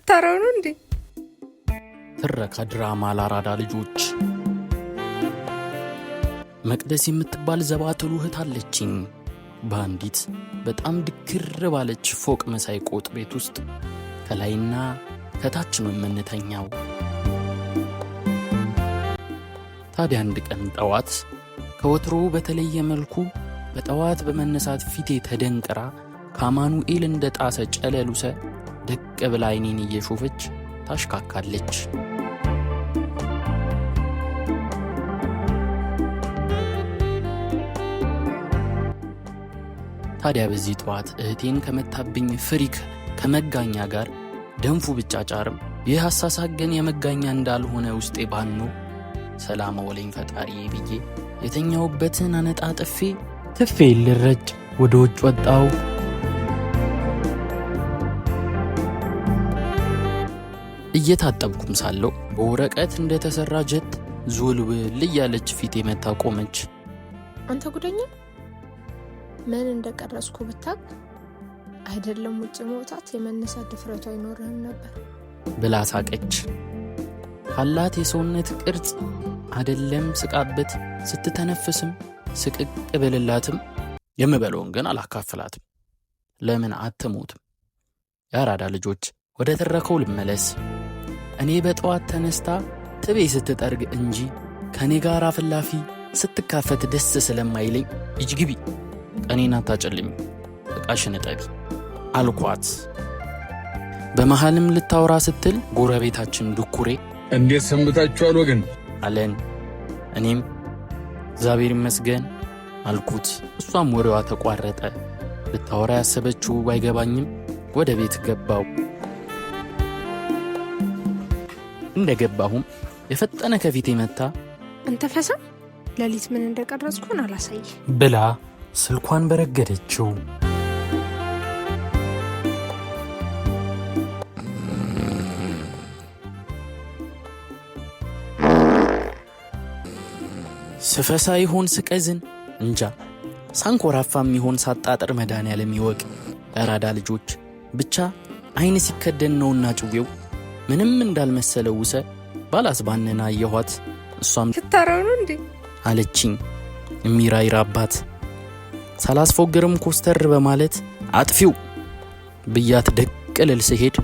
ልታራው ነው እንዴ? ትረካ ድራማ ላራዳ ልጆች። መቅደስ የምትባል ዘባትሉ እህት አለችኝ። በአንዲት በጣም ድክር ባለች ፎቅ መሳይ ቆጥ ቤት ውስጥ ከላይና ከታች ነው የምንተኛው። ታዲያ አንድ ቀን ጠዋት ከወትሮ በተለየ መልኩ በጠዋት በመነሳት ፊቴ ተደንቅራ ከአማኑኤል እንደ ጣሰ ጨለሉሰ ደቅ ብላ አይኔን እየሾፈች ታሽካካለች። ታዲያ በዚህ ጠዋት እህቴን ከመታብኝ freak ከመጋኛ ጋር ደንፉ ብጫጫርም ይህ አሳሳቅ ግን የመጋኛ እንዳልሆነ ውስጤ ባኖ ሰላም አውለኝ ፈጣሪ ብዬ የተኛውበትን አነጣጥፌ ትፌ ልረጭ ወደ ውጭ ወጣው። እየታጠብኩም ሳለው በወረቀት እንደተሰራ ጀት ዞልብል እያለች ፊቴ መታ ቆመች። አንተ ጉደኛ፣ ምን እንደቀረጽኩ ብታቅ አይደለም ውጭ መውጣት የመነሳት ድፍረቱ አይኖርህም ነበር ብላ ሳቀች። ካላት የሰውነት ቅርጽ አደለም ስቃበት ስትተነፍስም ስቅቅ ብልላትም የምበለውን ግን አላካፍላትም። ለምን አትሞትም? የአራዳ ልጆች ወደ ትረከው ልመለስ። እኔ በጠዋት ተነስታ ትቤ ስትጠርግ እንጂ ከእኔ ጋር አፍላፊ ስትካፈት ደስ ስለማይለኝ ሂጂ ግቢ፣ ቀኔን አታጨልሚ፣ ዕቃሽን እጠቢ አልኳት። በመሃልም ልታወራ ስትል ጎረቤታችን ድኩሬ እንዴት ሰንብታችኋል ወገን አለን። እኔም እግዚአብሔር ይመስገን አልኩት። እሷም ወሬዋ ተቋረጠ። ልታወራ ያሰበችው ባይገባኝም ወደ ቤት ገባው። እንደ ገባሁም የፈጠነ ከፊቴ መታ አንተ ፈሳም ሌሊት ምን እንደቀረጽኩን አላሳይ ብላ ስልኳን በረገደችው። ስፈሳ ይሆን ስቀዝን እንጃ፣ ሳንኮራፋም ይሆን ሳጣጥር መድኃኔዓለም ይወቅ። ያራዳ ልጆች ብቻ አይን ሲከደን ነውና ጭዌው ምንም እንዳልመሰለው ውሰ ባላስባነና አየኋት። እሷም ልታራው ነው እንዴ አለችኝ የሚራይራ አባት። ሳላስፎግርም ኮስተር በማለት አጥፊው ብያት ደቅ ልል ስሄድ